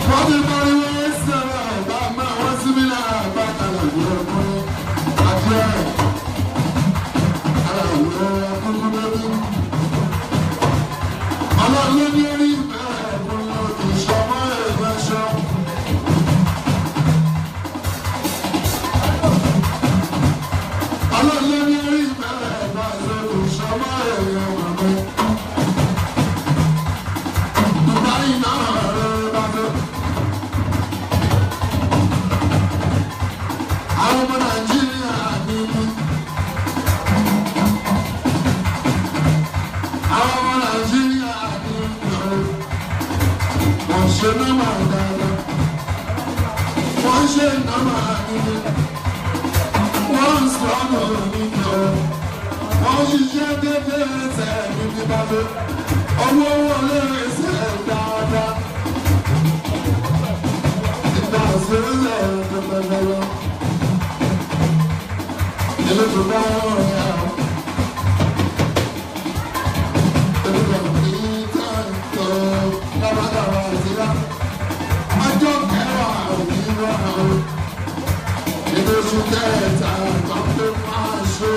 Wọ́n ti pariwo sọ̀rọ̀ ọ̀gá máa wọ́n sí mi lára àgbà kalẹ̀ ní ọkùnrin àti ẹ̀. Ara ìwé akúkú lórí. Ọlọ́run ló ní orí bẹ́ẹ̀ fún kì í ṣọmọ́ ẹ̀gbẹ́ ṣọ́. Ọlọ́run ló ní orí bẹ́ẹ̀ bá ṣe kì í ṣọmọ́ ẹ̀yẹ màmá. Dubai náà rẹ̀ bá fẹ́. Àwọn ọmọ Nàìjíríà ní mí. Àwọn ọmọ Nàìjíríà ní mí. Wọ́n ṣe nọ́mà dáadáa. Wọ́n ṣe nọ́mà nílé. Wọ́n ń sọ̀rọ̀ nílé. Wọ́n ṣiṣẹ́ déédéé ẹsẹ̀ níbi bá fẹ́. Owó wọlé ẹsẹ̀ dáadáa. Ìgbà sílẹ̀ pẹpẹpẹ. Ìlú tó bá wọ̀ yà. Ìlú kan ní tẹ́ǹtò lábàdàrà ìdílá. Ọjọ́ kẹwàá òní wà ó. Ìlú oṣù kẹta kan tó máa ṣe.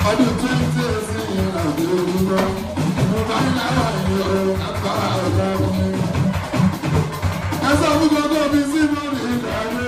Ọdún 20 ìrìnàjò òwúrọ̀. Mo bá ń lára ìyọ̀ agbára ọ̀gá mi. Ẹ sọ fún gbogbo mi sí mọ́rin ìdàgbé.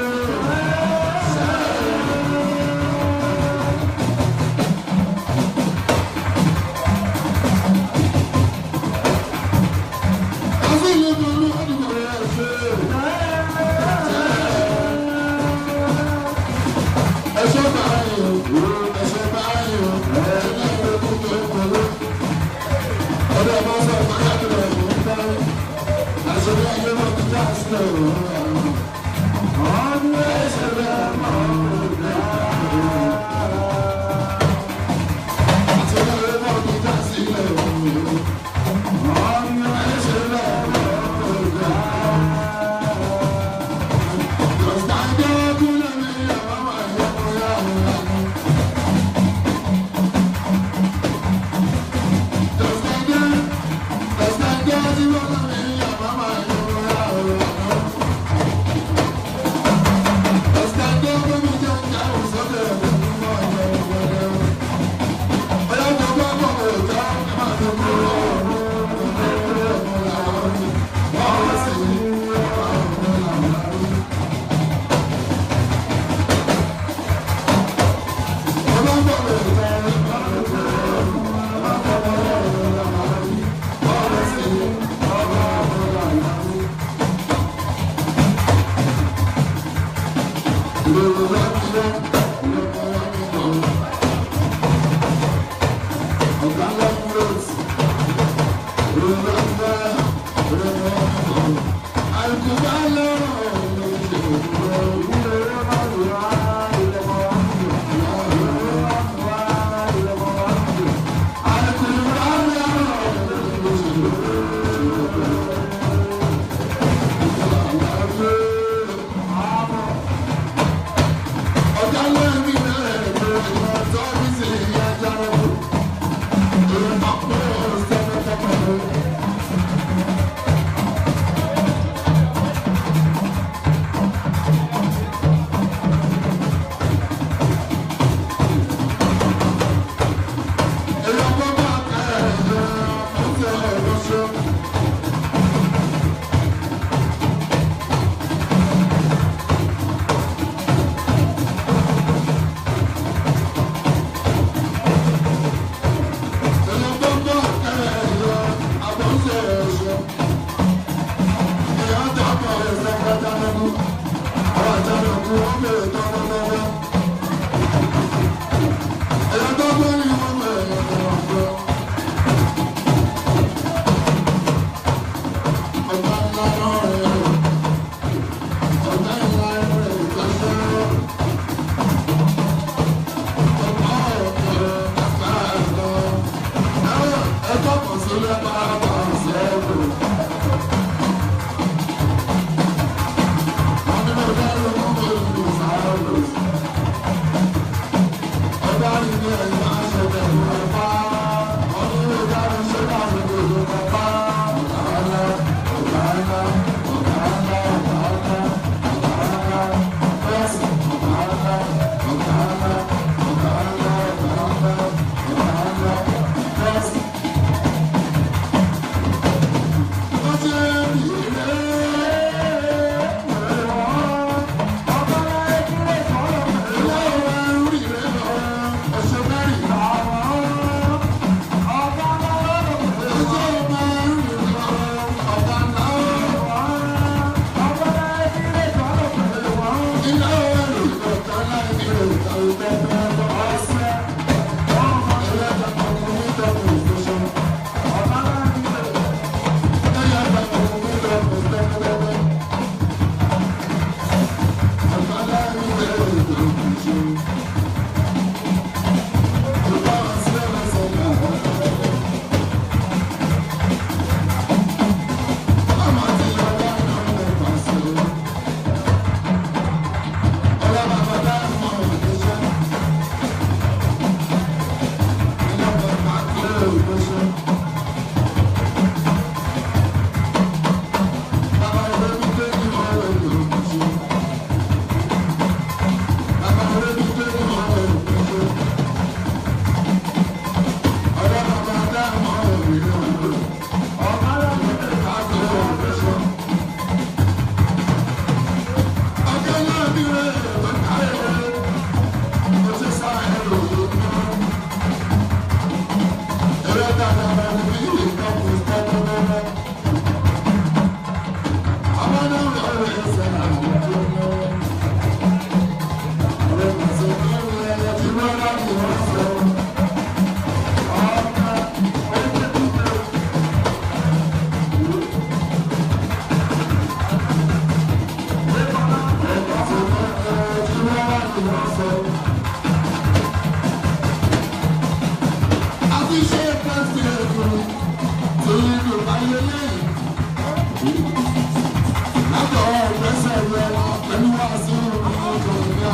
Látọ̀ ọ̀gbẹ́sẹ̀ rẹ̀ pẹ̀lú wá sí ọjọ́ ìgbà.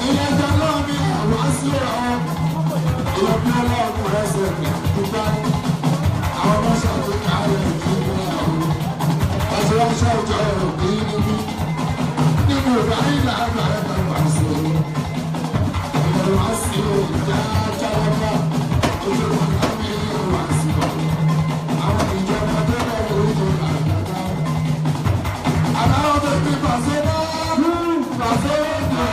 Ilé ẹja náà ní àwọn sí ọ̀rọ̀ ìyọ̀bí ọlọ́ọ̀kùn ẹsẹ̀ gbígbá. Àwọn ọmọ ṣàtúnkálẹ̀ ìdílé àwọn ọ̀ṣọ́ ọjọ́ òbí níbí. Nínú ìbáyìí àgbà ẹ̀ka pàṣẹ. Ìyẹn wá sí ìjà jáwọ́pá. Ojú wọn lábẹ́ ìwà sí ọ̀. Àwọn ìjọba tó lọ lórí ìjọba àgbàdá. Aláwọ̀ tó fi pàṣẹ náà pàṣẹ náà.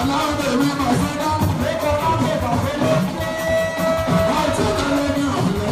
Aláwọ̀ tó fi pàṣẹ náà. Wọ́n ti tẹ́lẹ̀ ní ọ̀lẹ́